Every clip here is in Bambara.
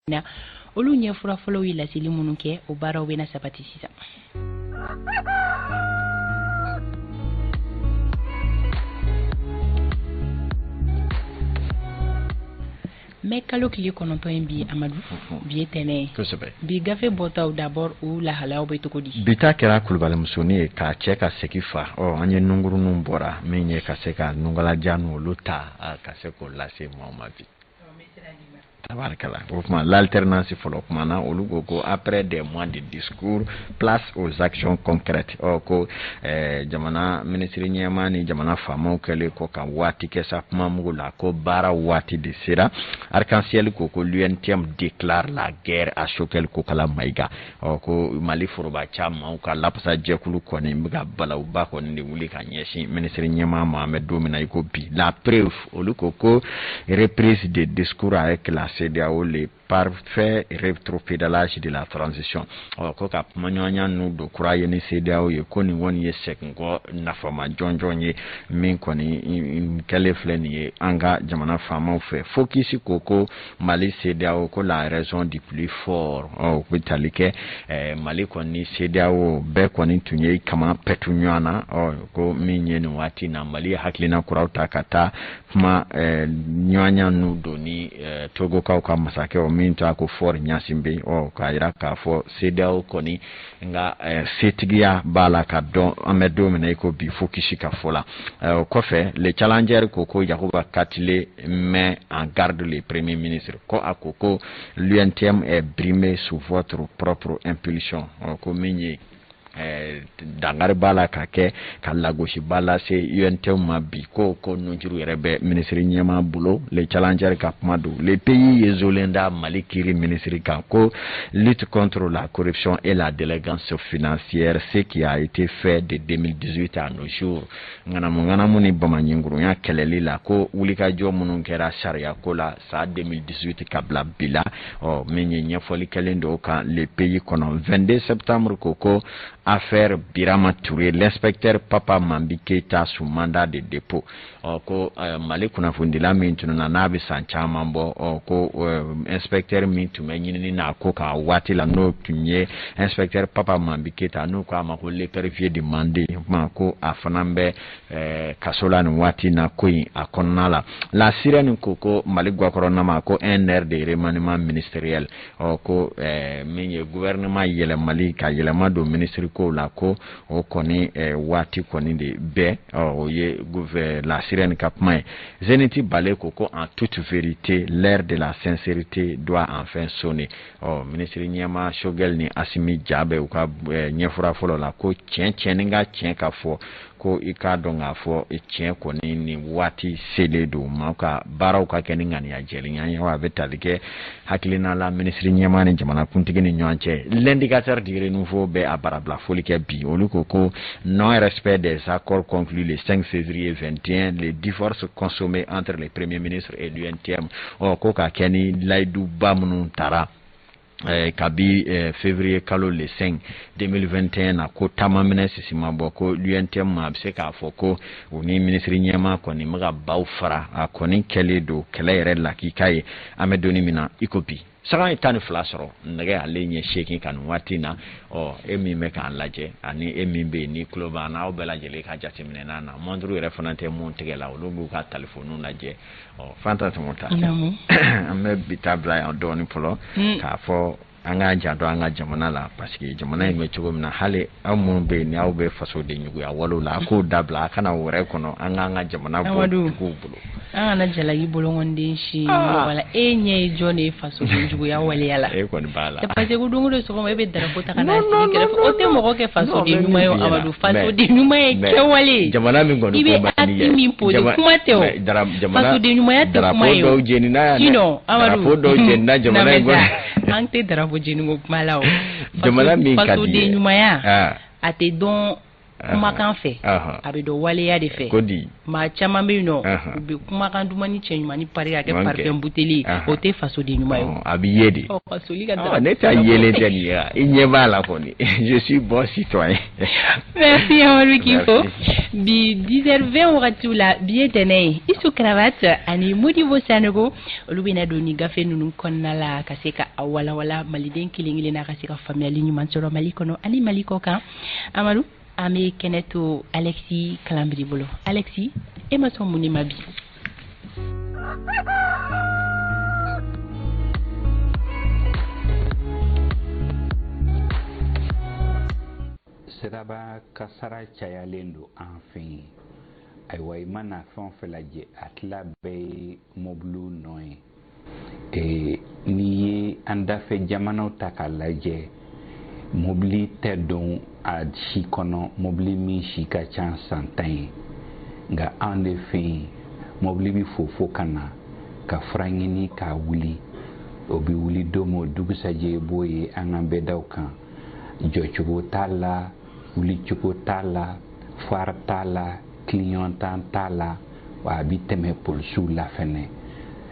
Na olu ɲɛfura fɔlɔw ye laseli minnu kɛ, o baaraw bɛna sabati sisan. Mɛ kalo tile 9 in bi, Amadu, bi ye tɛnɛ ye. Bi gafe bɔtaw d'abord, u lahalayaw bɛ cogo di? Bi ta kɛra kulubalimusonin ye k'a cɛ ka segi fa. Ɔ, an ye nunkurunninw bɔra min ye ka se ka nunkalaja n'olu ta ka se k'o lase maaw ma bi. Tabarikala. O tuma, l'alternance fɔlɔ kuma na, olu ko ko après des mois de discours, place aux actions concrètes. Ɔ, ko jamana minisiri ɲɛmaa ni jamana faamaw kɛlen kɔ ka waati kɛ sa kuma mugu la, ko baara waati de sera. Arc-en-ciel ko ko l'UNTM déclare la guerre à Choguel Kokalla Maïga. Ɔ, ko Mali foroba caman ka lapasa jɛkulu kɔni bɛ ka balawba kɔni de wuli ka ɲɛsin minisiri ɲɛmaa ma, an bɛ don min na i ko bi. La Preuve, olu ko ko reprise de discours avec la CEDEAO, le parfait rétropédalage de la transition. Ɔ, ko ka kumaɲɔgɔnya n'u don kura ye ni CEDEAO ye, ko nin kɔni ye seginkɔ nafama jɔnjɔn ye min kɔni kɛlen filɛ nin ye an ka jamana faamaw fɛ. Focus ko ko Mali CEDEAO, ko la raison du plus fort. Ɔ, u bɛ tali kɛ Mali kɔni, CEDEAO bɛɛ kɔni tun ye kama pɛtu ɲɔgɔn na. Ɔ, ko min ye nin waati na, Mali ye hakilina kuraw ta ka taa kuma ɲɔgɔnya n'u don ni Togokaw ka masakɛ o min tɔgɔ ko Faure Gnassingbé. Ɔ, k'a yira k'a fɔ CEDEAO kɔni nka setigiya b'a la ka dɔn an bɛ don min na i ko bi, Focus ka fɔ la. O kɔfɛ, Le Challenger ko ko Yakuba Katile met en garde le Premier ministre, ko a ko ko l'UNTM est brimé sous votre propre impulsion. Ɔ, ko min ye dangari b'a la ka kɛ ka lagosiba lase UNTM ma bi, ko ko nunjuru yɛrɛ bɛ minisiri ɲɛmaa bolo. Le Challenger ka kuma don. Le Pays ye zolen da Mali kiiri minisiri kan, ko lutte contre la corruption et la délinquance financière, ce qui a été fait de 2018 à nos jours. Ŋanamu ŋanamu ni bamaɲinkurunya kɛlɛli la, ko wulikajɔ minnu kɛra sariya ko la san 2018 ka bila bi la. Ɔ, min ye ɲɛfɔli kɛlen dɔw kan Le Pays kɔnɔ. 22 septembre ko ko affaire Birama Touré, l'inspecteur Papa Mambi Keita sous mandat de dépôt. Ɔ, ko Mali kunnafonidila min tununa n'a bɛ san caman bɔ, ɔ, ko inspecteur min tun bɛ ɲinini n'a ko kan waati la, n'o tun ye inspecteur Papa Mambi Keita, n'u k'a ma ko l'épervier de Mandé, o tuma ko a fana bɛ kaso la nin waati na ko in a kɔnɔna la. La Sirène ko ko Mali gakɔrɔna ma, ko un air de remaniement ministériel. Ɔ, ko min ye gouvernement yɛlɛmali ka yɛlɛma don ministre kow la, ko o kɔni waati kɔni de bɛɛ. Ɔ, o ye La Sirène ka kuma ye. Zénith Bale ko ko en toute vérité, l'heure de la sincérité doit enfin sonner. Ɔ, ministre ɲɛmaa Choguel ni Assimi ja bɛ u ka ɲɛfura fɔlɔ la, ko tiɲɛ tiɲɛni ka tiɲɛ ka fɔ, ko i k'a dɔn k'a fɔ tiɲɛ kɔni nin waati selen don maaw ka baaraw ka kɛ ni ŋaniya jɛlenya ye. Wa a bɛ tali kɛ hakilina la minisiri ɲɛmaa ni jamanakuntigi ni ɲɔgɔn cɛ. L'Indicateur du Renouveau bɛ a barabila foli kɛ bi. Olu ko ko non respect des accords conclus le 5 février 21, le divorce consommé entre le Premier ministre et l'UNTM. Ɔ, ko ka kɛ ni layiduba minnu tara kabi février kalo le 5 2021 na, ko taamaminɛ sisi ma bɔ, ko l'UNTM a bɛ se k'a fɔ ko u ni minisiri ɲɛmaa kɔni bɛ ka baw fara a kɔni kɛlen don kɛlɛ yɛrɛ lakika ye an bɛ donni min na i ko bi. Saga ye 12 sɔrɔ nɛgɛ ale ɲɛ 8 ka nin waati na. Ɔ, e min bɛ k'an lajɛ ani e min bɛ yen ni tulo b'an na, aw bɛɛ lajɛlen ka jateminɛ n'a na montre yɛrɛ fana tɛ mun tigɛ la, olu b'u ka talifoniw lajɛ. Ɔ, Fanta Tɔmɔ ta, an bɛ bi ta bila yan dɔɔnin fɔlɔ, k'a fɔ an k'an janto an ka jamana la, parce que jamana in bɛ cogo min na, hali aw minnu bɛ yen ni aw bɛ fasoden juguya walew la, a k'o dabila, a kana wɛrɛ kɔnɔ an k'an ka jamana bɔ juguw bolo. An kana jalaki bolonkɔnden si mɔgɔ la. E ɲɛ ye jɔn de ye fasoden juguya waleya la? E kɔni b'a la. Parce que ko don o don sɔgɔma e bɛ drapeau ta ka n'a sigi kɛrɛfɛ, o tɛ mɔgɔ kɛ fasoden ɲuman ye o. Amadu, fasoden ɲuman ye kɛwale. Jamana min kɔni i bɛ acte min posé, kuma tɛ o, fasoden ɲumanya tɛ kuma ye o. Drapeau dɔw jenina yan dɛ. Sinon Amadu, drapeau dɔw jenina jamana in kɔnɔ. An tɛ drapeau jeni ko kuma la o. Jamana min ka di ye, fasoden ɲumanya a tɛ dɔn. kumakan fɛ, a bɛ dɔn waleya de fɛ. Ko di? Maa caman bɛ yen nɔ, u bɛ kumakan duman ni cɛ ɲuman ni pari ka kɛ parfum buteli, o tɛ fasoden ɲuman ye. A bɛ ye de. Ka soli ka dara. Ne ta yelen tɛ nin ye, i ɲɛ b'a la kɔni. Je suis bon citoyen. Merci Amadu k'i fo. Bi 10h20 wagatiw la, bi ye tɛnɛ ye. Isu Cravate ani Modibo Sanogo, olu bɛna don ni gafe ninnu kɔnɔna la ka se ka a walawala maliden kelen kelenna ka se ka faamuyali ɲuman sɔrɔ Mali kɔnɔ ani Mali kɔ kan. Amadu, an bɛ kɛnɛ to Alexis Kalanbiri bolo. Alexis, e ma sɔn mun de ma bi? Siraba kasara cayalen don an fɛ yen. Ayiwa, i mana fɛn o fɛn lajɛ, a tila bɛɛ ye mobiliw nɔ ye. N'i ye an dafɛ jamanaw ta k'a lajɛ, mobili tɛ don a si kɔnɔ, mobili min si ka ca san 10 ye. Nka an de fɛ yen, mobili bɛ fofo ka na ka fura ɲini k'a wuli. O bɛ wuli don min, o dugusajɛ i b'o ye an ka bɛdaw kan. Jɔcogo t'a la, wulicogo t'a la, phare t'a la, clignotant t'a la, wa a bɛ tɛmɛ polisiw la fɛnɛ.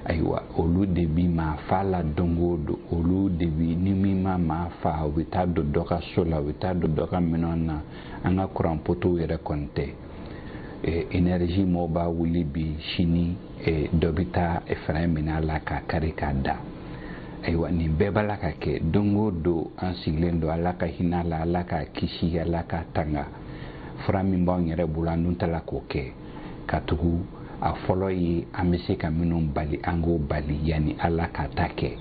Ayiwa, olu de bi maa fa la don o don, olu de bi ni min ma maa fa, u bɛ taa don dɔ ka so la, u bɛ taa don dɔ ka minɛn na. An ka kuran potow yɛrɛ kɔni tɛ. Énergie mɔgɔw b'a wuli bi, sini dɔ bɛ taa frein minɛ a la k'a kari k'a da. Ayiwa, nin bɛɛ b'a la ka kɛ don o don. An sigilen don, Ala ka hinɛ la, Ala k'a kisi, Ala k'a tanga. Fura min b'anw yɛrɛ bolo, an dun t'a la k'o kɛ. Ka tugu a fɔlɔ ye, an bɛ se ka minnu bali, an k'o bali yanni Ala ka ta kɛ.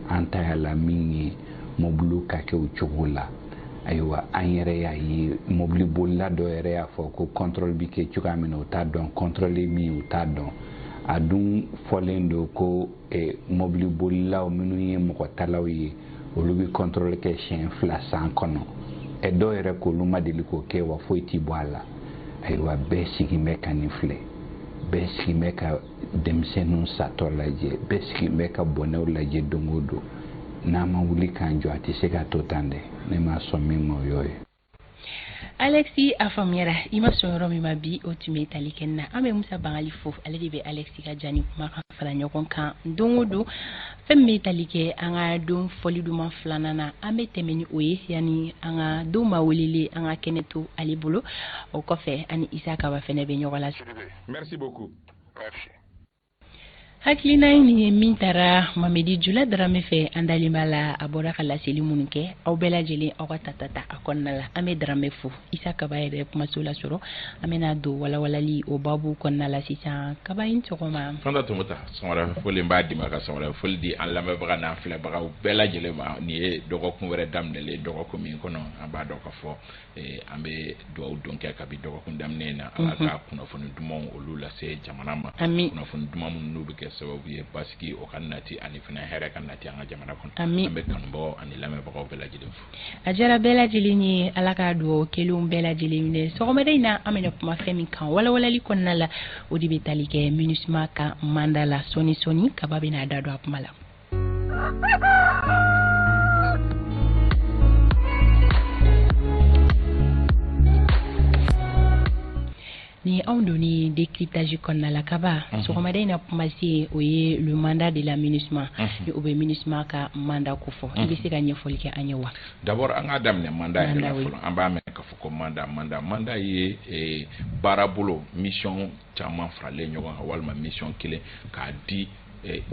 An ta y'a la min ye, mobiliw ka kɛ o cogo la. Ayiwa, an yɛrɛ y'a ye, mobili bolila dɔ yɛrɛ y'a fɔ ko contrôle bi kɛ cogoya min na, u t'a dɔn. Contrôle min, u t'a dɔn. A dun fɔlen don ko mobili bolilaw minnu ye mɔgɔ talaw ye, olu bɛ contrôle kɛ siɲɛ 2 san kɔnɔ. Dɔw yɛrɛ k'olu ma deli k'o kɛ, wa foyi ti bɔ a la. Ayiwa, bɛɛ sigin bɛ ka nin filɛ, bɛɛ sigin bɛ ka denmisɛnninw satɔ lajɛ, bɛɛ sigin bɛ ka bɔnɛw lajɛ don o don. N'an ma wuli k'an jɔ, a tɛ se ka to tan dɛ. Ne ma sɔn min ma, o y'o ye. Alexis, a faamuyara. I ma sɔn yɔrɔ min ma bi, o tun bɛ tali kɛ na. An bɛ Musa Bangali fo, ale de bɛ Alexis ka ja ni kumakan fara ɲɔgɔn kan don o don. Fɛn min bɛ tali kɛ an ka don fɔli duman filanan na, an bɛ tɛmɛ ni o ye yanni an ka don ma welelen, an ka kɛnɛ to ale bolo. O kɔfɛ, ani Isa Kaba fɛnɛ bɛ ɲɔgɔn la. Merci beaucoup. Merci. Hakilina ye nin ye min taara Mamedi Jula Darame fɛ, an dalen b'a la a bɔra ka laseli minnu kɛ, aw bɛɛ lajɛlen aw ka tata ta a kɔnɔna la. An bɛ Darame fo. Isa Kaba yɛrɛ kumaso lasɔrɔ, an bɛna don walawalali o babu kɔnɔna la sisan. Kaba, in sɔgɔma. Fanta Tomota, sɔgɔmada foli n b'a d'i ma, ka sɔgɔmada foli di an lamɛnbaga n'an filɛbagaw bɛɛ lajɛlen ma. Nin ye dɔgɔkun wɛrɛ daminɛlen, dɔgɔkun min kɔnɔ an b'a dɔn ka fɔ an bɛ dugawu don kɛ kabi dɔgɔkun daminɛ in na, Ala ka kunnafoni dumanw olu lase jamana ma, kunnafoni duman minnu n'u bɛ kɛ sababu ye basigi o ka nati ani fana hɛrɛ ka nati an ka jamana kɔnɔ. An bɛ kanubagaw ani lamɛnbagaw bɛɛ lajɛlen fo. A diyara bɛɛ lajɛlen ye, Ala ka dugawu kelenw bɛɛ lajɛlen minɛ. Sɔgɔmada in na, an bɛna kuma fɛn min kan walawalali kɔnɔna la, o de bɛ tali kɛ MINUSMA ka mandat la. Sɔɔni sɔɔni, Kaba bɛna a da don a kuma la. Ni anw donni décryptage kɔnɔna la, Kaba, sɔgɔmada in na kumase o ye le mandat de la MINUSMA, ni o bɛ MINUSMA ka mandat ko fɔ. I bɛ se ka ɲɛfɔli kɛ an ye wa? D'abord, an k'a daminɛ mandat yɛrɛ la fɔlɔ. An b'a mɛn k'a fɔ ko mandat, mandat, mandat ye baarabolo, mission caman faralen ɲɔgɔn kan, walima mission kelen k'a di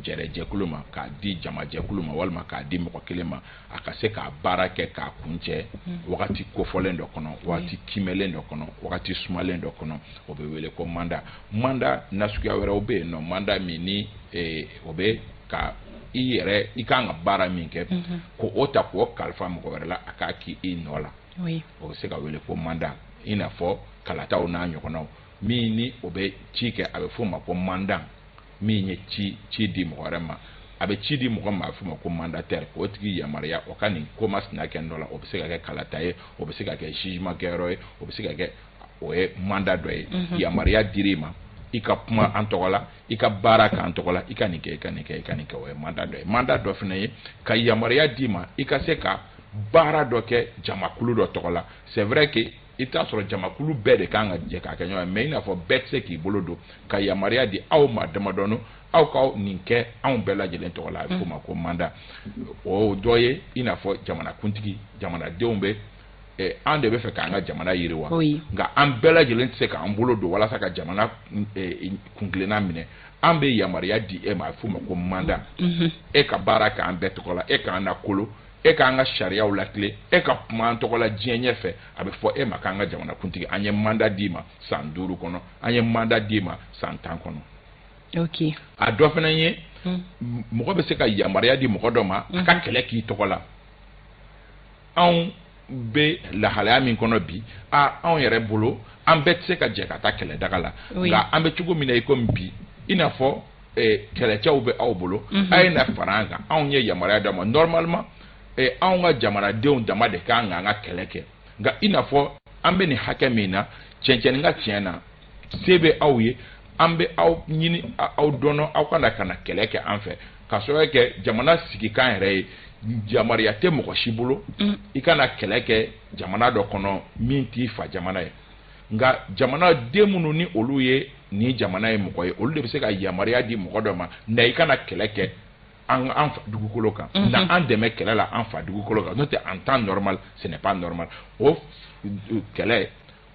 jɛrɛjɛkulu ma, k'a di jamajɛkulu ma, walima k'a di mɔgɔ kelen ma, a ka se k'a baara kɛ k'a kuncɛ wagati kofɔlen dɔ kɔnɔ, wagati kimɛlen dɔ kɔnɔ, wagati sumalen dɔ kɔnɔ. O bɛ wele ko mandat. Mandat nasuguya wɛrɛw bɛ yen nɔ, mandat min ni o bɛ ka i yɛrɛ i kan ka baara min kɛ, ko o ta k'o kalifa mɔgɔ wɛrɛ la, a k'a k'i i nɔ la, o bɛ se ka wele ko mandat, i n'a fɔ kalataw n'a ɲɔgɔnnaw. Min ni o bɛ ci kɛ, a bɛ f'o ma ko mandat. Min ye ci di mɔgɔ wɛrɛ ma, a bɛ ci di mɔgɔ ma, a bɛ f'o ma ko mandataire, k'o tigi yamaruya o ka nin ko masina kɛ nɔ la. O bɛ se ka kɛ kalata ye, o bɛ se ka kɛ jugement kɛyɔrɔ ye, o bɛ se ka kɛ, o ye mandat dɔ ye. Yamaruya dir'i ma i ka kuma an tɔgɔ la, i ka baara k'an tɔgɔ la, i ka nin kɛ, i ka nin kɛ, i ka nin kɛ, o ye mandat dɔ ye. Mandat dɔ fana ye ka yamaruya d'i ma i ka se ka baara dɔ kɛ jamakulu dɔ tɔgɔ la. C'est vrai que I bɛ taa sɔrɔ jamakulu bɛɛ de kan ka jɛ k'a kɛ ɲɔgɔn ye, mais i n'a fɔ bɛɛ tɛ se k'i bolo don ka yamaruya di aw ma damadɔni, aw ka nin kɛ anw bɛɛ lajɛlen tɔgɔ la. A bɛ f'o ma ko mandat. O dɔ ye i n'a fɔ jamanakuntigi, jamanadenw bɛ an de bɛ fɛ k'an ka jamana yiriwa, nka an bɛɛ lajɛlen tɛ se k'an bolo don walasa ka jamana kuntilenna minɛ. An bɛ yamaruya di e ma, a bɛ f'o ma ko mandat. E ka baara kɛ an bɛɛ tɔgɔ la, e k'an lakolo, e k'an ka sariyaw latilen, e ka kuma an tɔgɔ la diɲɛ ɲɛfɛ. A bɛ fɔ e ma k'an ka jamanakuntigi. An ye mandat d'i ma san 5 kɔnɔ, an ye mandat d'i ma san 10 kɔnɔ. A dɔ fana ye, mɔgɔ bɛ se ka yamaruya di mɔgɔ dɔ ma a ka kɛlɛ k'i tɔgɔ la. Anw bɛ lahalaya min kɔnɔ bi, a anw yɛrɛ bolo, an bɛɛ tɛ se ka jɛ ka taa kɛlɛdaga la, nka an bɛ cogo min na i komi bi, i n'a fɔ kɛlɛcɛw bɛ aw bolo, a ye na fara an kan. Anw ye yamaruya d'aw ma. Normalement, anw ka jamanadenw dama de kan k'an ka kɛlɛ kɛ, nka i n'a fɔ an bɛ nin hakɛ min na, cɛncɛnni ka tiɲɛ na, se bɛ aw ye, an bɛ aw ɲini aw dɔn, aw ka na ka na kɛlɛ kɛ an fɛ, ka sababu kɛ jamana sigikan yɛrɛ ye. Yamaruya tɛ mɔgɔ si bolo i kana kɛlɛ kɛ jamana dɔ kɔnɔ min t'i fa jamana ye. Nka jamanaden minnu ni olu ye nin jamana ye mɔgɔ ye, olu de bɛ se ka yamaruya di mɔgɔ dɔ ma na i kana kɛlɛ kɛ an fa dugukolo kan, na an dɛmɛ kɛlɛ la an fa dugukolo kan. N'o tɛ, en temps normal, ce n'est pas normal. O kɛlɛ,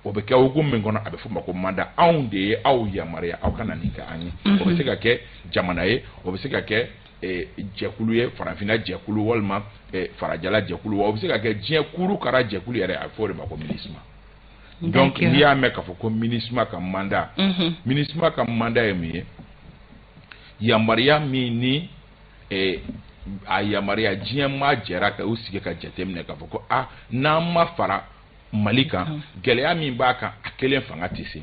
o bɛ kɛ hukumu min kɔnɔ, a bɛ f'o ma ko mandat. Anw de ye aw yamaruya, aw ka na nin kɛ an ye. O bɛ se ka kɛ jamana ye, o bɛ se ka kɛ jɛkulu ye, farafinna jɛkulu walima farajɛla jɛkulu, o bɛ se ka kɛ diɲɛ kuru kara jɛkulu yɛrɛ. A bɛ fɔ o de ma ko MINUSMA. Donc n'i y'a mɛn k'a fɔ ko MINUSMA ka mandat, MINUSMA ka mandat ye mun ye? Yamaruya min ni a yamaruya diɲɛ maa jɛra ka u sigi ka jateminɛ k'a fɔ ko a n'an ma fara Mali kan, gɛlɛya min b'a kan, a kelen fanga tɛ se,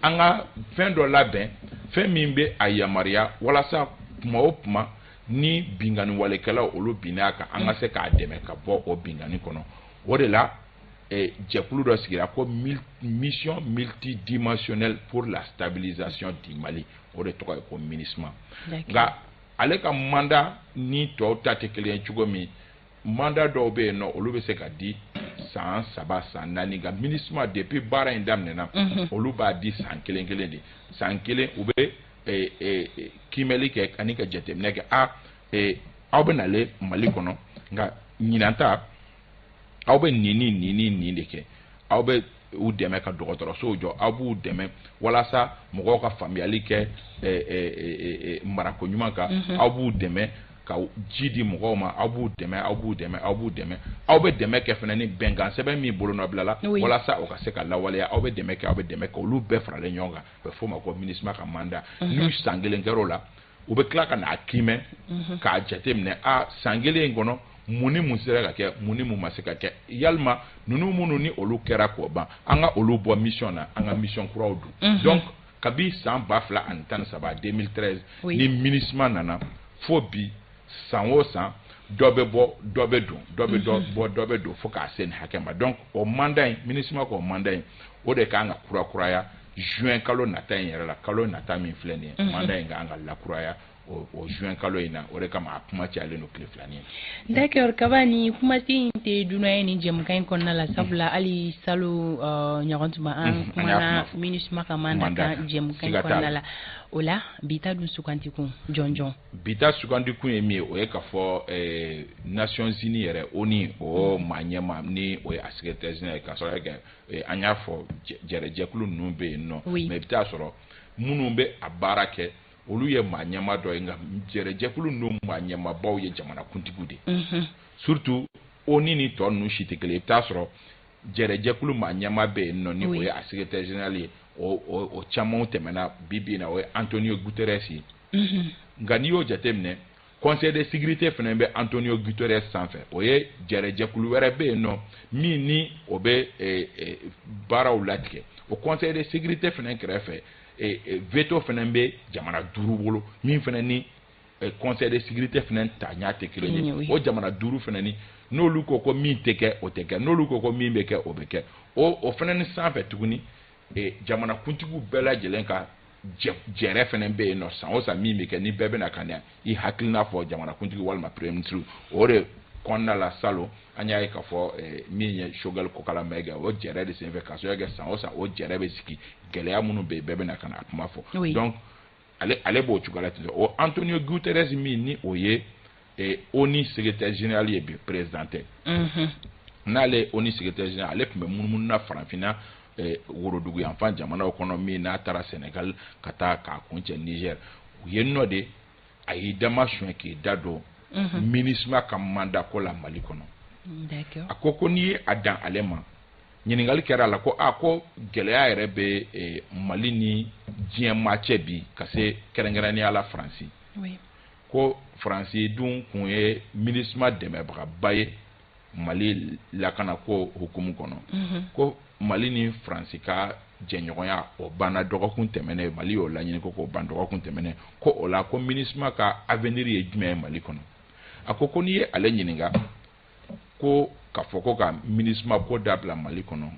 an ka fɛn dɔ labɛn, fɛn min bɛ a yamaruya walasa kuma o kuma ni binkanni walekɛlaw olu binna a kan, an ka se k'a dɛmɛ ka bɔ o binkanni kɔnɔ. O de la jɛkulu dɔ sigira ko Mission multidimensionnelle pour la stabilisation du Mali, o de tɔgɔ ye ko MINUSMA. Nka ale ka mandat ni tɔw ta tɛ kelen ye. Cogo min, mandat dɔw bɛ yen nɔ, olu bɛ se ka di san 3, san 4, nka MINUSMA, depuis baara in daminɛna, olu b'a di san kelen kelen de. San kelen, u bɛ kiimɛli kɛ ani ka jateminɛ kɛ. A aw bɛ nalen Mali kɔnɔ, nka ɲinan ta, aw bɛ nin ni nin ni nin de kɛ. Aw bɛ u dɛmɛ ka dɔgɔtɔrɔsow jɔ, aw b'u dɛmɛ walasa mɔgɔw ka faamuyali kɛ marako ɲuman kan, aw b'u dɛmɛ ka ji di mɔgɔw ma, aw b'u dɛmɛ, aw b'u dɛmɛ, aw b'u dɛmɛ, aw bɛ dɛmɛ kɛ fana ni bɛnkan sɛbɛn min bolonɔbila la walasa o ka se ka lawaleya, aw bɛ dɛmɛ kɛ, aw bɛ dɛmɛ kɛ. Olu bɛɛ faralen ɲɔgɔn kan, a bɛ f'o ma ko MINUSMA ka mandat. N'u san kelen kɛr'o la, u bɛ tila ka n'a kiimɛ k'a jateminɛ: a san kelen in kɔnɔ, mun ni mun sera ka kɛ, mun ni mun ma se ka kɛ? Yalima ninnu minnu ni olu kɛra k'o ban, an ka olu bɔ mission na, an ka mission kuraw don. Donc kabi san 2013, 2013, ni MINUSMA nana fo bi, san o san, dɔ bɛ bɔ, dɔ bɛ don, dɔ bɛ dɔ bɔ, dɔ bɛ don, fo k'a se nin hakɛ ma. Donc o mandat in, MINUSMA k'o mandat in, o de kan ka kurakuraya juin kalo nata in yɛrɛ la. Kalo nata min filɛ nin ye, mandat in kan ka lakuraya o juin kalo in na. O de kama a kuma cayalen don tile filanin. D'accord, Kaba, ni kumasen in tɛ dunan ye ni jɛmukan in kɔnɔna la, sabula hali salon ɲɔgɔn tuma, an kumana MINUSMA ka mandat kan jɛmukan in kɔnɔna la. O la, bi ta dun suganti kun jɔn jɔn? Bi ta sugandi kun ye min ye, o ye k'a fɔ Nations Unies yɛrɛ, ONU, o maa ɲɛma ni o ye a secrétaire général ye, k'a sɔrɔ kɛ an y'a fɔ jɛrɛjɛkulu ninnu bɛ yen nɔ, mais i bɛ taa sɔrɔ minnu bɛ a baara kɛ, olu ye maa ɲɛma dɔ ye, nka jɛrɛjɛkulu ninnu maa ɲɛmabaw ye jamanakuntigiw de ye. Surtout ONU ni tɔ ninnu si tɛ kelen. I bɛ taa sɔrɔ jɛrɛjɛkulu maa ɲɛma bɛ yen nɔ ni o ye a secrétaire général ye, o camanw tɛmɛna. Bi bi in na, o ye Antonio Guterres ye. Nka n'i y'o jateminɛ, Conseil de sécurité fana bɛ Antonio Guterres sanfɛ. O ye jɛrɛjɛkulu wɛrɛ bɛ yen nɔ min ni o bɛ baaraw latigɛ. O Conseil de sécurité fana kɛrɛfɛ, veto fana bɛ jamana 5 bolo, min fana ni Conseil de sécurité fana ta ɲa tɛ kelen ye. O jamana 5 fana ni n'olu ko ko min tɛ kɛ, o tɛ kɛ, n'olu ko ko min bɛ kɛ, o bɛ kɛ. O fana ni sanfɛ tuguni, jamanakuntigiw bɛɛ lajɛlen ka jɛrɛ fana bɛ yen nɔ san o san min bɛ kɛ, ni bɛɛ bɛna ka na i hakilina fɔ, jamanakuntigi walima premier ministre, o de kɔnɔna la salon an y'a ye k'a fɔ min ye Choguel Kokalla Maïga o jɛrɛ de senfɛ k'a sababu kɛ san o san o jɛrɛ bɛ sigi gɛlɛya minnu bɛ yen bɛɛ bɛ na ka na a kuma fɔ. Donc ale b'o cogoya la ten. O Antonio Guterres min ni o ye ONU secrétaire général ye bi, président tɛ, n'ale ONU secrétaire général, ale tun bɛ munumunu na farafinna worodugu yanfan jamanaw kɔnɔ, min n'a taara Sénégal ka taa k'a kuncɛ Niger. U ye nɔ de a y'i dama suɲɛ k'i da don MINUSMA ka mandat ko la Mali kɔnɔ. A ko ko n'i ye a dan ale ma, ɲininkali kɛra a la ko a ko gɛlɛya yɛrɛ bɛ Mali ni diɲɛ maa cɛ bi, ka se kɛrɛnkɛrɛnnenya la Faransi, ko Faransi dun kun ye MINUSMA dɛmɛbagaba ye Mali lakanako hukumu kɔnɔ, ko Mali ni Faransi ka jɛɲɔgɔnya o banna dɔgɔkun tɛmɛnen, Mali y'o laɲini ko k'o ban dɔgɔkun tɛmɛnen, ko o la ko MINUSMA ka avenir ye jumɛn ye Mali kɔnɔ. A ko ko n'i ye ale ɲininka ko k'a fɔ ko ka MINUSMA ko dabila Mali kɔnɔ,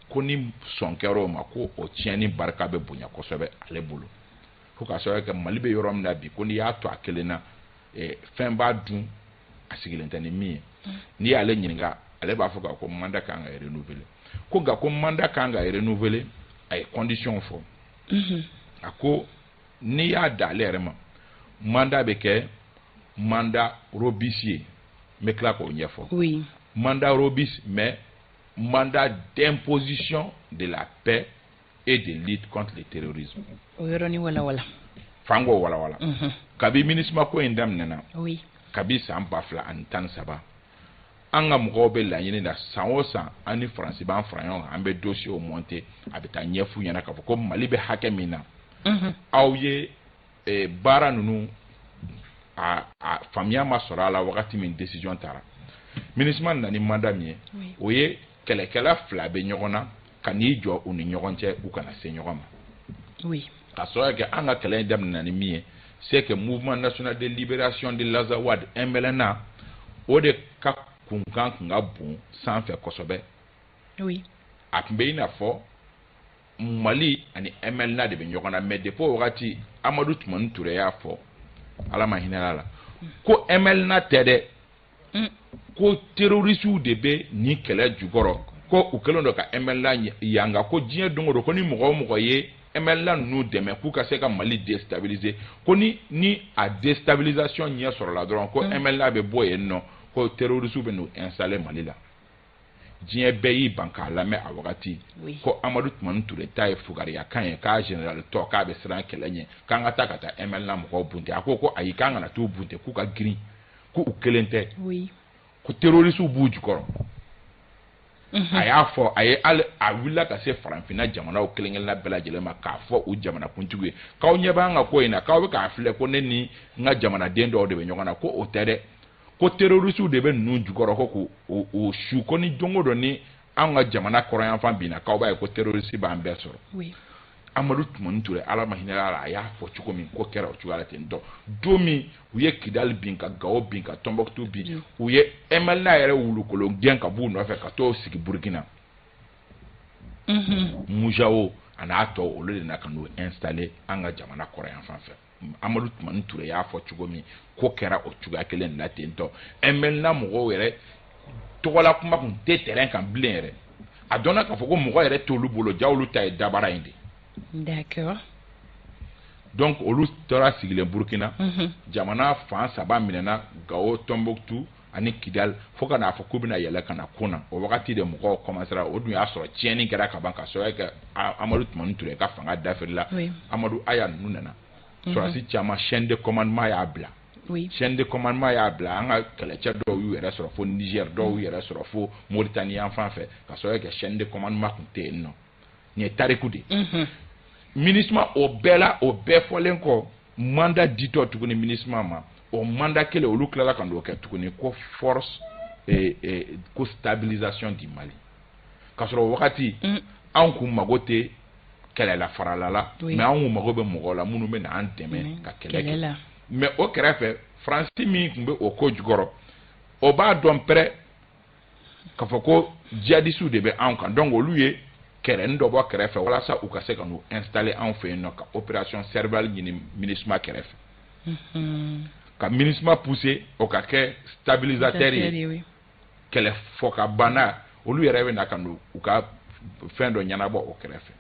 ko ni sɔn kɛra o ma, ko o tiɲɛni barika bɛ bonya kosɛbɛ ale bolo, ko k'a sababu kɛ Mali bɛ yɔrɔ min na bi, ko n'i y'a to a kelen na, fɛn b'a dun a sigilen tɛ ni min ye. N'i y'ale ɲininka, ale b'a fɔ k'a ko mandat kan ka renouveler, ko nka ko mandat kan ka renouveler, a ye condition fɔ. A ko n'i y'a da ale yɛrɛ ma, mandat bɛ kɛ mandat robuste ye, n bɛ tila k'o ɲɛfɔ. Mandat robuste, mais mandat d'imposition de la paix et de lutte contre le terrorisme. O yɔrɔnin walawala. F'an k'o walawala. Kabi MINUSMA ko in daminɛna, kabi san 2013, an ka mɔgɔw bɛ laɲini na san o san, an ni Faransi b'an fara ɲɔgɔn kan, an bɛ dossier monter, a bɛ taa ɲɛf'u ɲɛna k'a fɔ ko Mali bɛ hakɛ min na, aw ye baara ninnu a faamuya ma sɔrɔ a la wagati min décision taara. MINUSMA nana ni mandat min ye, o ye kɛlɛkɛla fila bɛ ɲɔgɔn na ka n'i jɔ u ni ɲɔgɔn cɛ, u kana se ɲɔgɔn ma. Ka sɔrɔ kɛ an ka kɛlɛ in daminɛna ni min ye, c'est que Mouvement national de libération de l'Azawad, MLNA, o de ka kunkan kun ka bon sanfɛ kosɛbɛ. A tun bɛ i n'a fɔ Mali ani MLNA de bɛ ɲɔgɔn na, mais depuis o wagati Amadu Tumani Ture y'a fɔ, Ala ma hinɛ a la, ko MLNA tɛ dɛ, ko terroristew de bɛ nin kɛlɛ jukɔrɔ, ko u kɛlen don ka MLNA yanga, ko diɲɛ don o don ko ni mɔgɔ o mɔgɔ ye MLNA ninnu dɛmɛ k'u ka se ka Mali déstabiliser, ko ni a déstabilisation ɲɛ sɔrɔla dɔrɔn, ko MLNA bɛ bɔ yen nɔ, ko terroristew bɛ n'u installer Mali la. Diɲɛ bɛɛ y'i ban k'a lamɛn a wagati, ko Amadu Tumani Ture ta ye fugariyakan ye, k'a général tɔ k'a bɛ siran kɛlɛ ɲɛ, k'an ka taa ka taa MLNA mɔgɔw bunte. A ko ko ayi, k'an kana t'u bunte, k'u ka girin, k'u kelen tɛ, ko terroristew b'u jukɔrɔ. A y'a fɔ, a ye hali a wulila ka se farafinna jamanaw kelen kelenna bɛɛ lajɛlen ma k'a fɔ u jamanakuntigiw ye k'aw ɲɛ b'an ka ko in na, k'aw bɛ k'a filɛ ko ne ni n ka jamanaden dɔw de bɛ ɲɔgɔn na, ko o tɛ dɛ, ko terroristew de bɛ ninnu jukɔrɔ, ko k'u su, ko ni don o don ni anw ka jamana kɔrɔnyanfan binna, k'aw b'a ye ko terroriste b'an bɛɛ sɔrɔ. Amadu Tumani Ture, Ala ma hinɛ a la, a y'a fɔ cogo min, ko kɛra o cogoya la ten tɔ. Don min u ye Kidali bin, ka Gawo bin, ka Tɔnbɔkutu bin, u ye MLNA yɛrɛ wulukolon gɛn ka b'u nɔfɛ ka t'o sigi Burukina. Mujawo a n'a tɔ, olu de na ka n'u installer an ka jamana kɔrɔnyanfan fɛ. Amadu Tumani Ture y'a fɔ cogo min, ko kɛra o cogoya kelen de la ten tɔ. MLNA mɔgɔw yɛrɛ tɔgɔla kuma tun tɛ terrain kan bilen yɛrɛ. A dɔnna k'a fɔ ko mɔgɔ yɛrɛ t'olu bolo, ja olu ta ye dabara in de. D'accord. Donc olu tora sigilen Burukina. Jamana fan saba minɛna, Gawo, Tɔnbɔkutu ani Kidal, fo ka n'a fɔ k'u bɛna yɛlɛ ka na Kona. O wagati de mɔgɔw commencera, o dun y'a sɔrɔ tiɲɛni kɛra ka ban, ka sababu kɛ Amadu Tumani Ture ka fanga dafirila. Amadu Aya ninnu nana. Sɔrɔdasi caman, chaîne de commandement y'a bila. Chaîne de commandement y'a bila, an ka kɛlɛcɛ dɔw y'u yɛrɛ sɔrɔ fo Niger, dɔw y'u yɛrɛ sɔrɔ fo Mauritanie yan fan fɛ, ka sababu kɛ chaîne de commandement tun tɛ yen nɔ. Nin ye tariku de ye. MINUSMA o bɛɛ la, o bɛɛ fɔlen kɔ, mandat ditɔ tuguni MINUSMA ma, o mandat kelen olu tilala ka n'o kɛ tuguni ko force ko stabilisation du Mali, k'a sɔrɔ o wagati anw kun mago tɛ kɛlɛla farala la, mais anw kun mago bɛ mɔgɔw la minnu bɛ na an dɛmɛ ka kɛlɛ kɛ. Mais o kɛrɛfɛ, Faransi min tun bɛ o ko jukɔrɔ, o b'a dɔn pɛrɛ k'a fɔ ko djihadistes de bɛ anw kan, donc olu ye kɛrɛnin dɔ bɔ kɛrɛfɛ walasa u ka se ka n'u installer anw fɛ yen nɔ, ka opération Serval ɲini MINUSMA kɛrɛfɛ. Ka MINUSMA pousser, o ka kɛ stabilisateur ye, kɛlɛ fɔ ka banna, olu yɛrɛ bɛ na ka n'u ka fɛn dɔ ɲɛnabɔ o kɛrɛfɛ,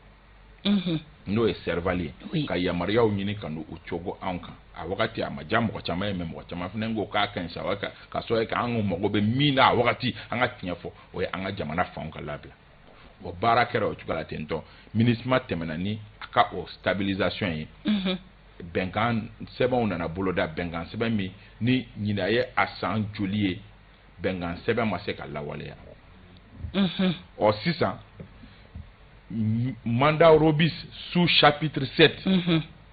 n'o ye Serval ye, ka yamaruyaw ɲini ka n'u cogo anw kan. A wagati a ma diya mɔgɔ caman ye, mais mɔgɔ caman fana ko k'a ka ɲi sa, ka sɔrɔ k'an mago bɛ min na a wagati, an ka tiɲɛ fɔ, o ye an ka jamana fanw ka labila. O baara kɛra o cogo la ten tɔ. MINUSMA tɛmɛna ni a ka o stabilisation ye. Bɛnkan sɛbɛnw nana boloda, bɛnkan sɛbɛn min ni ɲinan ye a san joli ye, bɛnkan sɛbɛn ma se ka lawaleya. Ɔ sisan, mandat robuste sous chapitre 7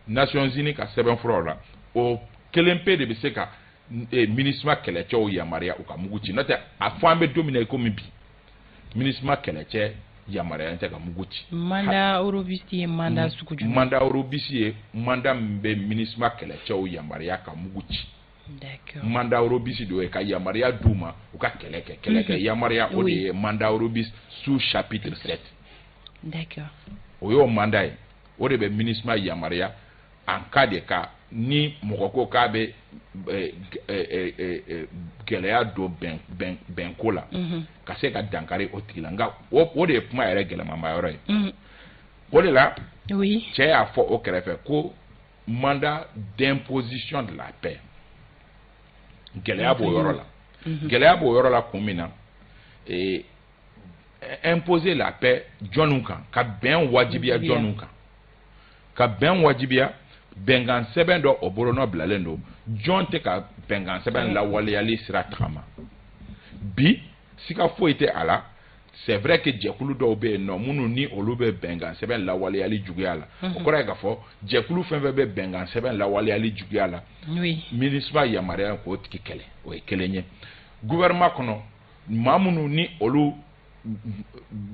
Nations Unies ka sɛbɛnfuraw la, o kelen pe de bɛ se ka MINUSMA kɛlɛcɛw yamaruya u ka mugu ci. N'o tɛ, a fɔ an bɛ don min na i komi bi, MINUSMA kɛlɛcɛ yamaruya tɛ ka mugu ci. Mandat robuste ye mandat sugu jumɛn? Mandat robuste ye mandat min bɛ MINUSMA kɛlɛcɛw yamaruya ka mugu ci. Mandat robuste de ye ka yamaruya d'u ma u ka kɛlɛ kɛ, kɛlɛkɛ yamaruya, o de ye mandat robuste sous chapitre 7. O y'o mandat ye, o de bɛ MINUSMA yamaruya en cas de cas ni mɔgɔ ko k'a bɛ gɛlɛya don bɛnko la, ka se ka dankari o tigi la. Nka o de ye kuma yɛrɛ gɛlɛmanba yɔrɔ ye. O de la, cɛ y'a fɔ o kɛrɛfɛ ko mandat d'imposition de la paix, gɛlɛya b'o yɔrɔ la. Gɛlɛya b'o yɔrɔ la kun min na, imposer la paix jɔnniw kan? Ka bɛn wajibiya jɔnniw kan? Ka bɛn wajibiya, bɛnkan sɛbɛn dɔ, o bolonɔ bilalen don, jɔn tɛ ka bɛnkan sɛbɛn lawaleyali sira tagama bi? Siga foyi tɛ a la, c'est vrai que jɛkulu dɔw bɛ yen nɔ minnu ni olu bɛ bɛnkan sɛbɛn lawaleyali juguya la. O kɔrɔ ye k'a fɔ jɛkulu fɛn fɛn bɛ bɛnkan sɛbɛn lawaleyali juguya la, MINUSMA yamaruya k'o tigi kɛlɛ, o ye kelen ye. Gouvernement kɔnɔ, maa minnu ni olu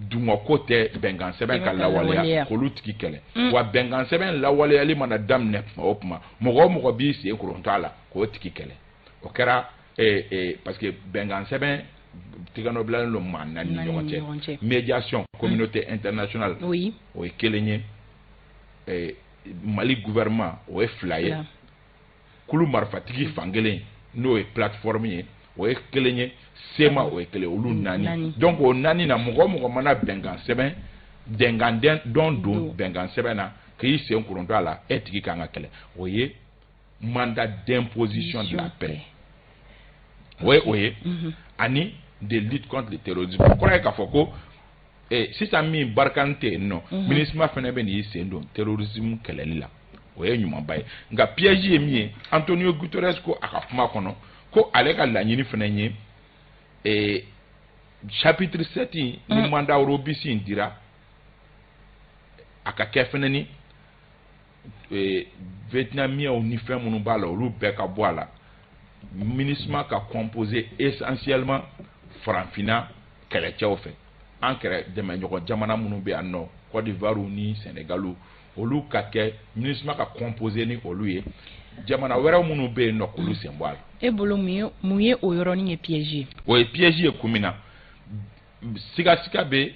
dungɔko tɛ bɛnkan sɛbɛn ka lawaleya, k'olu tigi kɛlɛ. Wa bɛnkan sɛbɛn lawaleyali mana daminɛ tuma o tuma, mɔgɔ o mɔgɔ b'i sen korontɔ a la, k'o tigi kɛlɛ. O kɛra parce que bɛnkan sɛbɛn tigɛnɔ bilalen don maa naani ni ɲɔgɔn cɛ: médiation, communauté internationale, o ye kelen ye, Mali gouvernement, o ye fila ye, kulu marifatigi fankelen n'o ye plateforme ye, o ye kelen ye, CMA, o ye kelen, olu naani. Donc o naani na, mɔgɔ o mɔgɔ mana bɛnkan sɛbɛn dɛnkan dɔn don bɛnkan sɛbɛn na k'i sen korontɔ a la, e tigi kan ka kɛlɛ. O ye mandat d'imposition de la paix, o ye ani de lutte contre le terrorisme. O kɔrɔ ye k'a fɔ ko sisan min Barkhane tɛ yen nɔ, MINUSMA fana bɛ n'i sen don terrorisme kɛlɛli la, o ye ɲumanba ye. Nka piège ye min ye, Antonio Guterres ko a ka kuma kɔnɔ ko ale ka laɲini fana ye chapitre 7 in ni mandat robuste in dira, a ka kɛ fana ni vietnamiens ni fɛn minnu b'a la, olu bɛɛ ka bɔ a la, MINUSMA ka composé essentiellement farafinna kɛlɛcɛw fɛ, an kɛrɛ dɛmɛɲɔgɔn jamana minnu bɛ yan nɔ, Côte d'Ivoire ni Sénégal, olu ka kɛ MINUSMA ka composé ni olu ye, jamana wɛrɛw minnu bɛ yen nɔ, k'olu sen bɔ a la. E bolo, mun ye o yɔrɔnin ye piège ye? O ye piège ye kun min na, sigasiga bɛ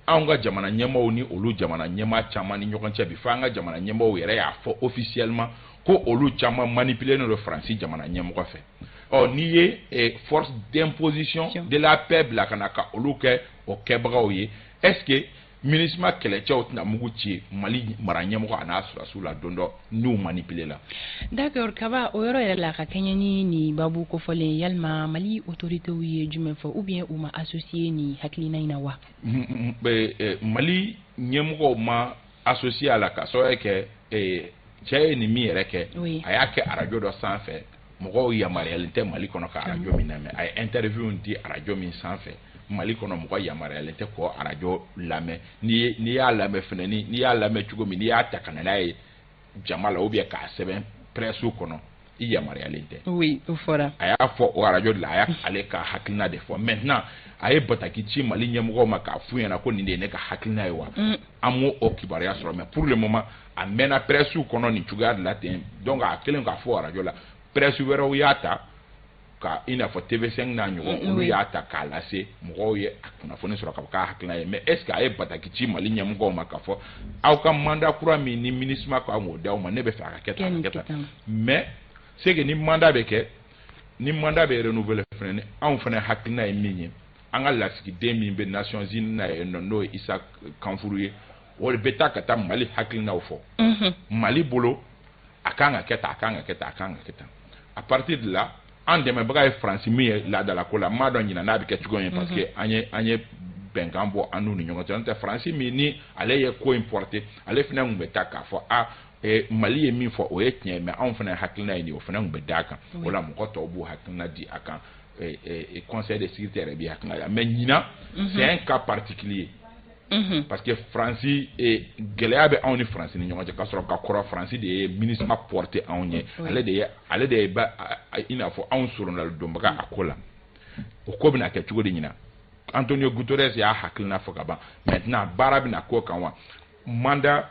anw ka jamana ɲɛmaaw ni olu jamana ɲɛmaa caman ni ɲɔgɔn cɛ bi, fo an ka jamana ɲɛmaaw yɛrɛ y'a fɔ officiellement ko olu caman manipulé don Faransi jamana ɲɛmɔgɔ fɛ. Ɔ n'i ye force d'imposition de la paix bila ka na ka olu kɛ o kɛbagaw ye, est ce que MINUSMA kɛlɛcɛw tɛna mugu ci Mali mara ɲɛmɔgɔ a n'a sɔrɔdasiw la don dɔ n'u manipulé la? D'accord Kaba, o yɔrɔ yɛrɛ la, ka kɛɲɛ ni nin babu kofɔlen, yalima Mali autorités ye jumɛn fɔ, ou bien u ma associé nin hakilina in na wa? Mali ɲɛmɔgɔw ma associé a la, ka sababu kɛ cɛ ye nin min yɛrɛ kɛ, a y'a kɛ arajo dɔ sanfɛ, mɔgɔw yamaruyalen tɛ Mali kɔnɔ ka arajo min lamɛn. A ye interview di arajo min sanfɛ Mali kɔnɔ, mɔgɔ yamaruyalen tɛ k'o arajo lamɛn. N'i y'a lamɛn fɛnɛ, ni n'i y'a lamɛn cogo min, n'i y'a ta ka na n'a ye jama la ou bien k'a sɛbɛn presse kɔnɔ, i yamaruyalen tɛ. Oui, o fɔra. A y'a fɔ o arajo de la, a y'a ale ka hakilina de fɔ. Maintenant, a ye bataki ci Mali ɲɛmɔgɔw ma k'a f'u ɲɛna ko nin de ye ne ka hakilina ye wa? An m'o o kibaruya sɔrɔ, mais pour le moment a mɛnna presse kɔnɔ nin cogoya de la ten. Donc a kɛlen k'a fɔ arajo la, presse wɛrɛw y'a ta ka, i n'a fɔ TV5 n'a ɲɔgɔn, olu y'a ta k'a lase mɔgɔw ye, a kunnafoni sɔrɔ k'a fɔ k'a hakilina ye. Mais est ce que a ye bataki ci Mali ɲɛmɔgɔw ma k'a fɔ aw ka mandat kura min ni MINUSMA ko an k'o d'aw ma, ne bɛ fɛ a ka kɛ tan, a ka kɛ tan? Mais C'est que ni mandat bɛ kɛ, ni mandat bɛ renouveler fɛnɛ, ni anw fɛnɛ hakilina ye min ye, an ka lasigiden min bɛ Nations Unies na yen nɔ, n'o ye Isa Kanfuru ye, o de bɛ taa ka taa Mali hakilinaw fɔ. Mali bolo, a kan ka kɛ tan, a kan ka kɛ tan, a kan ka kɛ tan. À partir de là, an dɛmɛbaga ye Faransi min ye laadalako la, n m'a dɔn ɲinan n'a bɛ kɛ cogo min, parce que an ye bɛnkan bɔ an n'u ni ɲɔgɔn cɛ. N'o tɛ, Faransi min ni ale ye ko in porter, ale fana tun bɛ taa k'a fɔ: a Mali ye min fɔ, o ye tiɲɛ ye, mais anw fana hakilina ye nin ye. O fana tun bɛ d'a kan. O la, mɔgɔ tɔw b'u hakilina di a kan, Conseil de sécurité yɛrɛ b'i hakilina di. Mais ɲinan, c'est un cas particulier, parce que Faransi, gɛlɛya bɛ anw ni Faransi ni ɲɔgɔn cɛ, k'a sɔrɔ ka kɔrɔ Faransi de ye MINUSMA porter anw ɲɛ. Ale de ye ba i n'a fɔ anw soronadonbaga a ko la. O ko bɛna kɛ cogo di ɲinan? Antonio Guterres y'a hakilina fɔ ka ban. Maintenant, baara bɛna k'o kan wa? Mandat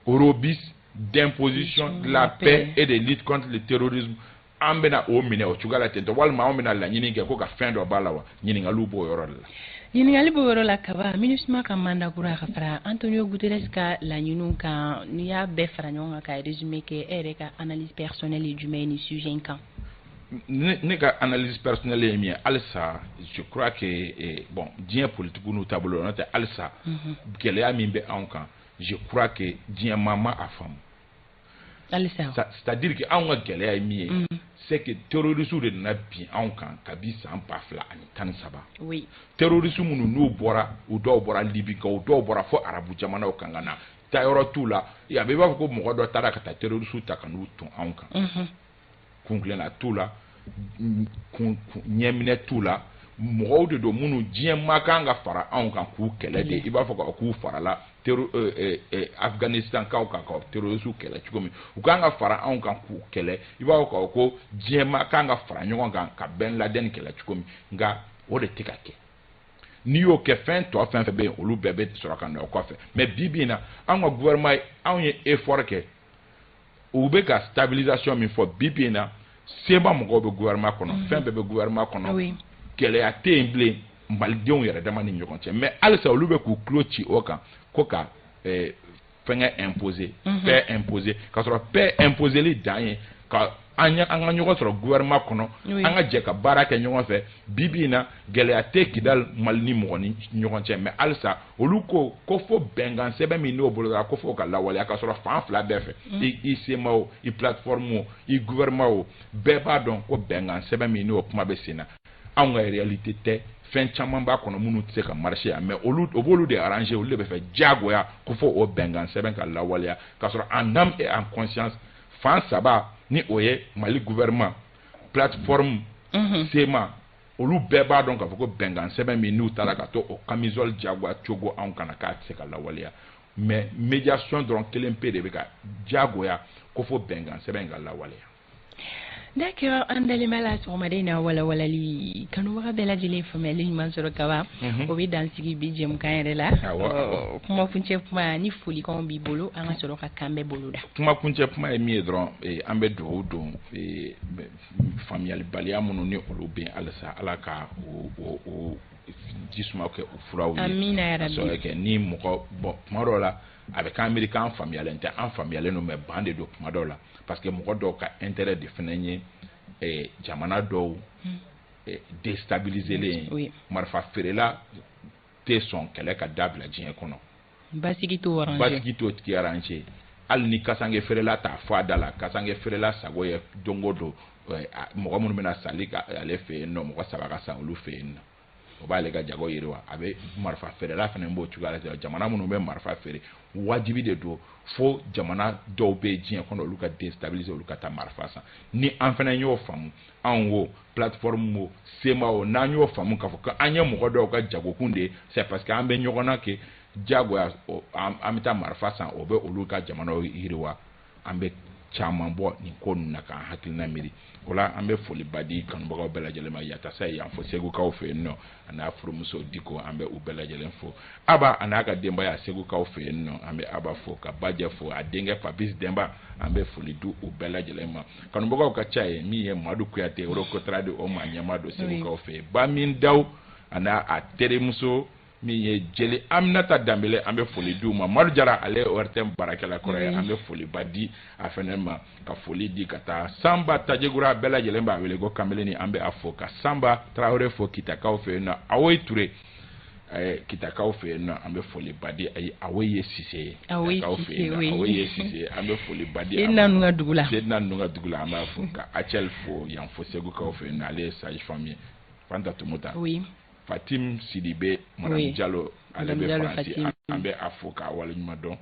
robuste d'imposition de la paix et de lutte contre le terrorisme, an bɛna o minɛ o cogoya la ten tɔ, walima anw bɛna laɲini kɛ ko ka fɛn dɔ b'a la wa? Ɲininkaliw b'o yɔrɔ de la. Ɲininkali b'o yɔrɔ la kaba. MINUSMA ka mandat kura ka fara Antonio Guterres ka laɲiniw kan, n'i y'a bɛɛ fara ɲɔgɔn kan ka résumé kɛ, e yɛrɛ ka analyse personnelle ye jumɛn ye nin sujet in kan? Ne ka analyse personnelle ye min ye, halisa je crois que bon, diɲɛ politique n'u taabolo, n'o tɛ, halisa gɛlɛya min bɛ anw kan, je crois que diɲɛ maa ma a faamu. Halisa. C'est-à-dire que anw ka gɛlɛya ye min ye, c'est que terroristes de nana bin anw kan kabi san 2013. Terroristes minnu n'u bɔra, u dɔw bɔra Libi kan, u dɔw bɔra fo arabu jamanaw kan ka na, taayɔrɔ t'u la. A bɛ i b'a fɔ ko mɔgɔ dɔ taara ka taa terroristes ta ka n'u ton anw kan. Kuntilenna t'u la, kun ɲɛminɛ t'u la. Mɔgɔw de don minnu diɲɛ ma kan ka fara anw kan k'u kɛlɛ de, i b'a fɔ k'u farala Afghanistan kaw kan ka terroristes kɛlɛ cogo min. U kan ka fara anw kan k'u kɛlɛ, i b'a fɔ k'a fɔ ko diɲɛ ma kan ka fara ɲɔgɔn kan ka Ben Laden kɛlɛ cogo min. Nka o de tɛ ka kɛ. N'i y'o kɛ, fɛn tɔ fɛn fɛn bɛ yen, olu bɛɛ bɛ sɔrɔ ka na o kɔfɛ. Mais bi bi in na, anw ka gouvernement, anw ye effort kɛ, u bɛ ka stabilisation min fɔ bi bi in na, CMA mɔgɔw bɛ gouvernement kɔnɔ, fɛn bɛɛ bɛ gouvernement kɔnɔ, gɛlɛya tɛ yen bilen malidenw yɛrɛ dama ni ɲɔgɔn cɛ. Mais halisa olu bɛ k'u tulo ci o kan ko ka fɛngɛ imposer, paix imposer, k'a sɔrɔ paix imposeli dan ye ka an ka ɲɔgɔn sɔrɔ gouvernement kɔnɔ, an ka jɛ ka baara kɛ ɲɔgɔn fɛ. Bi bi in na, gɛlɛya tɛ Kidali, Mali ni mɔgɔ ni ɲɔgɔn cɛ. Mais halisa olu ko ko fo bɛnkan sɛbɛn min n'o bolo, ko fo ka lawaleya, k'a sɔrɔ fan fila bɛɛ fɛ, i CMA o, i plateforme o, i gouvernement o, bɛɛ b'a dɔn ko bɛnkan sɛbɛn min n'o kuma bɛ sen na, anw ka réalité tɛ. Fɛn caman b'a kɔnɔ minnu tɛ se ka marcher yan, mais olu, o b'olu de arranger, olu de bɛ fɛ diyagoya ko fo o bɛnkan sɛbɛn ka lawaleya, k'a sɔrɔ en âme et en conscience, fan saba ni o ye Mali gouvernement, plateforme, CMA, olu bɛɛ b'a dɔn k'a fɔ ko bɛnkan sɛbɛn min n'u taara ka to o camisole diyagoya cogo anw kana, k'a tɛ se ka lawaleya. Mais médiation dɔrɔn kelen pe de bɛ ka diyagoya ko fo bɛnkan sɛbɛn ka lawaleya. D'accord, an dalen b'a la sɔgɔmada in na, walawalali kanubaga bɛɛ lajɛlen faamuyali ɲuman sɔrɔ kaban. O bɛ dan sigi bi jɛmukan yɛrɛ la. Kuma kuncɛ kuma ni folikanw b'i bolo, an ka sɔrɔ ka kan bɛɛ bolo da. Kuma kuncɛ kuma ye min ye dɔrɔn, an bɛ dugawu don faamuyalibaliya minnu ni olu bɛ yen halisa, Ala ka o jisuma kɛ o furaw ye. Amina yarabi. Ka sɔrɔ kɛ ni mɔgɔ bɔn, kuma dɔw la a bɛ k'an miiri k'an faamuyalen tɛ, an faamuyalen don, mais ban de don kuma dɔw la, parce que mɔgɔ dɔw ka intérêt de fana ye jamana dɔw déstabiliser len ye. Marifa feerela tɛ sɔn kɛlɛ ka dabila diɲɛ kɔnɔ. Basigi t'o arranger. Basigi t'o tigi arranger. Hali ni kasange feerela t'a fɔ a da la, kasange feerela sago ye don o don mɔgɔ minnu bɛna sali ka ale fɛ yen nɔ, mɔgɔ saba ka san olu fɛ yen nɔ, o b'ale ka jago yiriwa. A bɛ marifa feerela fana b'o cogoya la. Jamana minnu bɛ marifa feere, wajibi de don fo jamana dɔw bɛ diɲɛ kɔnɔ, olu ka déstabiliser, olu ka taa marifa san. Ni an fana y'o faamu, anw wo, plateforme wo, CMA wo, n'an y'o faamu k'a fɔ ko an ye mɔgɔ dɔw ka jagokun de ye, c'est parce que an bɛ ɲɔgɔn na kɛ diyagoya an bɛ taa marifa san, o bɛ olu ka jamanaw yiriwa, an bɛ caman bɔ nin ko ninnu na k'an hakilina miiri o la. An bɛ foliba di kanubagaw bɛɛ lajɛlen ma. Yatasa yan fo Segukaw fɛ yen nɔ, a n'a furumuso Diko, an bɛ u bɛɛ lajɛlen fo. Aba a n'a ka denbaya Segukaw fɛ yen nɔ, an bɛ Aba fo, ka Bajɛ fo, a denkɛ Papis Denba, an bɛ foli di u bɛɛ lajɛlen ma. Kanubagaw ka ca ye min ye Madu Kuyate Orokotra de, o maa ɲɛmaa don Segukaw fɛ yen. Bamin Daw a n'a a terimuso Min ye Jeli Aminata Danbele, an bɛ foli di u ma. Madu Jara, ale ye ORTM baarakɛla kɔrɔ ye, an bɛ foliba di a fɛnɛ ma, ka foli di ka taa Sanba Tajegura, bɛɛ lajɛlen b'a wele ko Kameleni, an bɛ a fo, ka Sanba Tarawele fo Kitakaw fɛ yen nɔ, Awoyi Ture Kitakaw fɛ yen nɔ, an bɛ foliba di. Ayi, Awoyi ye Sise ye, Kitakaw fɛ yen nɔ, Awoyi ye Sise ye, an bɛ foliba di. Seydina ninnu ka dugu la, Seydina ninnu ka dugu la, an b'a fo, ka Acel fo yan fo Segukaw fɛ yen nɔ, ale ye sage femme ye. Fanta Tumuta, oui, Fatim Sidibe, Madame Diallo, ale bɛ Faransi, an bɛ a fo k'a waleɲuman dɔn,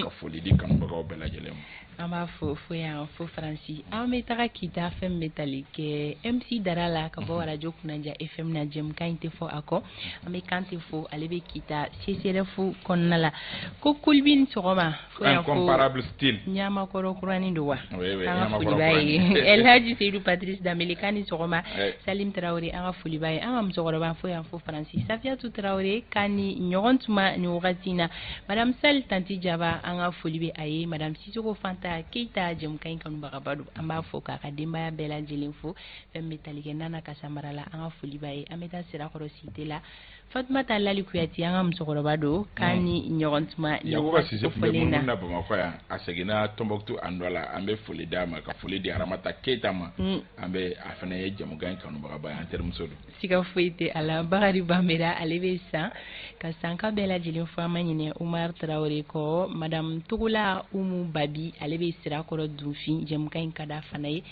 ka foli di kanubagaw bɛɛ lajɛlen ma. An b'a fo fo yan fo Faransi. An bɛ taga Kita, fɛn min bɛ tali kɛ MC Dara la ka bɔ arajo Kunnaja FM na, jɛmukan in tɛ fɔ a kɔ. An bɛ Kante fo, ale bɛ Kita CCRF kɔnɔna la. Ko Kulibini sɔgɔma fo yan fo. Incomparable style. Ɲamakɔrɔ kuranin don wa? Oui, oui. An ka foli b'a ye. Elhaji Seydou Patrice Danbele k'a ni sɔgɔma. Salim Tarawele, an ka foli b'a ye. An ka musokɔrɔba fo yan fo Faransi. Safiatou Tarawele k'a ni ɲɔgɔn tuma nin wagati in na. Madame Sali Tanti Jaba, an ka foli bɛ a ye. Madame Sisoko Fanta Keyita, jɛmukan in kanubagaba don, an b'a fo k'a ka denbaya bɛɛ lajɛlen fo. Fɛn min bɛ tali kɛ Nana Kasamara la, an ka foli b'a ye. An bɛ taa Sirakɔrɔ Site la, Fatumata Lali Kuyate, an ka musokɔrɔba don, k'a ni ɲɔgɔn tuma. Yakuba Sise tun bɛ munumunu na Bamakɔ yan, a seginna Tɔnbɔkutu a nɔ la, an bɛ foli d'a ma, ka foli di Aramata Keyita ma. An bɛ a fana ye jɛmukan in kanubagaba ye, an terimuso don. Siga foyi tɛ a la. Bakari Banbera, ale bɛ San ka Sanka bɛɛ lajɛlen fo, an ma ɲinɛ Umar Tarawele kɔ. Madame Togola Umu Babi, ale bɛ Sirakɔrɔ Dunfin, jɛmukan in ka d'a fana ye,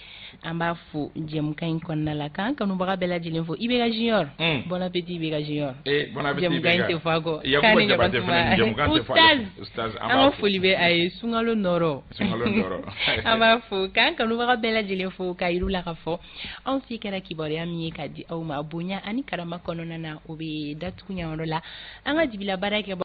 an b'a fo jɛmukan in kɔnɔna la, k'an kanubaga bɛɛ lajɛlen fo. IBK Junior, bon appétit IBK Junior. Bon appétit. Jɛmukan in tɛ fɔ a kɔ. K'a ni ɲɔgɔn tuma. Ustaz, an ka foli bɛ a ye. Sunkalo nɔrɔ. Sunkalo nɔrɔ. An b'a fo k'an kanubaga bɛɛ lajɛlen fo, k'a yir'u la k'a fɔ anw si kɛra kibaruya min ye k'a di aw ma bonya ani karama kɔnɔna na, o bɛ datugu yan yɔrɔ la. An ka jibila baara kɛ.